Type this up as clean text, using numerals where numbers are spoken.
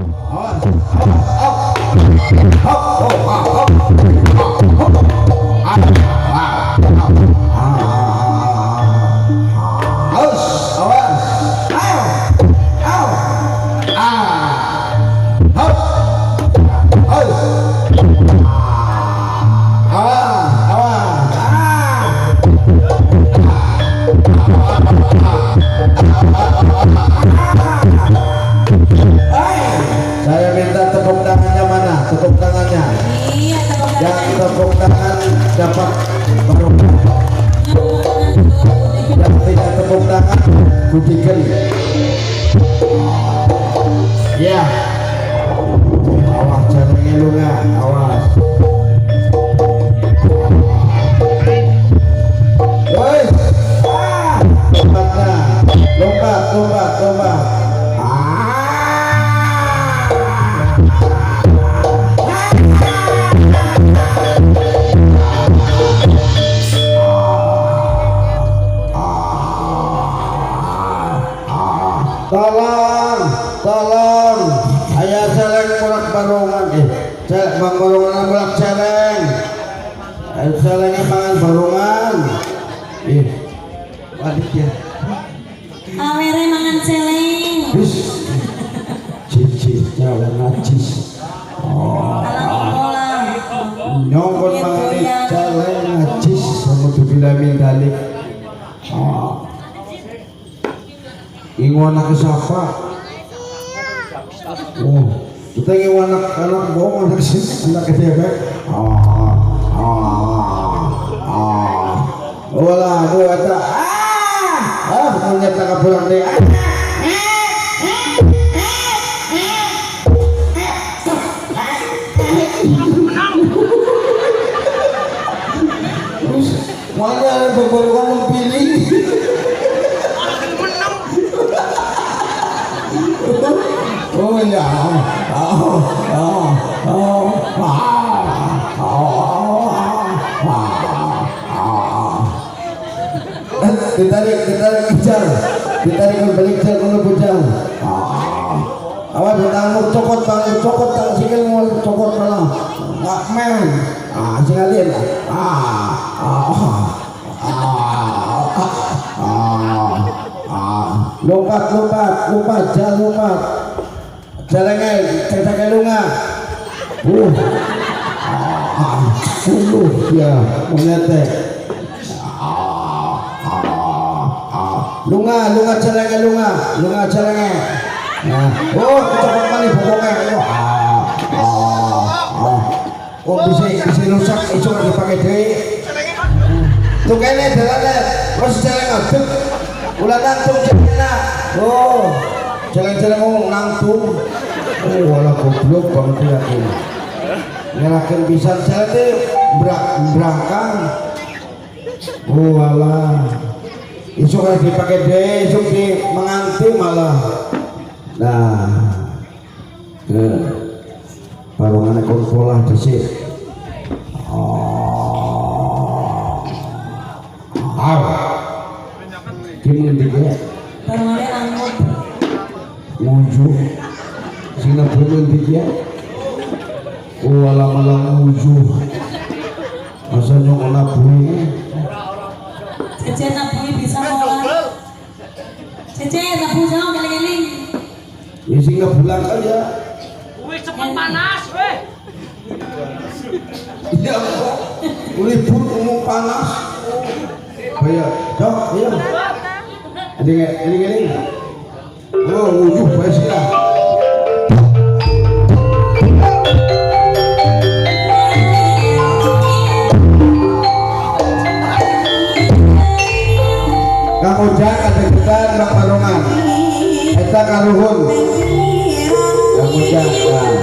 Awas. Hop. Hop. Hop. Hop. Hop. Awas, awas. Aw. Aw. Ah. Hop. Awas. Awas, awas. Ah. Saya minta tepuk tangannya mana? Tepuk tangannya. Iya, tepuk Yang tangan. Tepuk tangan dapat barokah. Yang tidak tepuk tangan gudikan. Ya. Awas jangan lunga, awas. Woi. Ah, lompatnya. Lompat, lompat, lompat. Ah. Tolong, tolong. Ayah celeng mulak barongan. Eh, celeng bang barongan mulak celeng. Ayo celengnya mangan barongan. Ih, balik ya. Awere mangan celeng. Wis. Cici, celeng najis. Oh. Alang pola. Nyongkon mangane celeng najis sama billahi min dalik. Oh. Ingu anak siapa? Oh, kita ingu anak anak bohong anak sih anak dewek. Ah, ah, ah. Olah, aduh, eta. Ah, ah, monyet tak pulang deh. Ah. Terus, mana ada beberapa memilih? Oh iya, oh, oh, oh, ah, oh, ah, ah. Ditarik, ditarik kejar, ditarik balik kejar, kono bujang. Ah, awas tanganmu cokot, tangan cokot, tangan sikilmu cokot malah. Nggak men, ah, sekalian, ah, ah, ah, ah, ah, lompat, lompat, lompat, jangan lompat. Jalannya cek lunga. Ah, ya, monyete. Ah, ah, ah. Lunga, lunga celenge lunga, lunga celenge. Nah, oh, copot malih bokongnya. Ah, ah, ah. Oh, bisa bisa rusak, iso dipakai dewe. Tuh kene dalane, wis celeng adeg. Ulah nangtung celengna. Oh, celeng-celeng ngomong nangtung. Oh, walah goblok banget ya aku. Nyalakan pisan celeng berangkang. Oh, walah. Iso kan dipakai dhewe, iso di menganti malah. Nah, barongane kon polah dhisik. Oh. Ah. Ki ngendi ki? Barongane angut. Nguju. Sing nabung ngendi ki? Oh, alah malah nguju. Masa nyong nabuhi. Cece nabuhi bisa ora? Cece nabuh jauh keling-keling. Ya sing ngebulang aja. Wis cepet panas, weh. Iya, libur umum panas. Kayak, dok, iya. Ini, ini. Oh, wujuh bae sih lah. Kang Ujang ada kita Bang Barongan. Eta karuhun. Kang Ujang. Nah.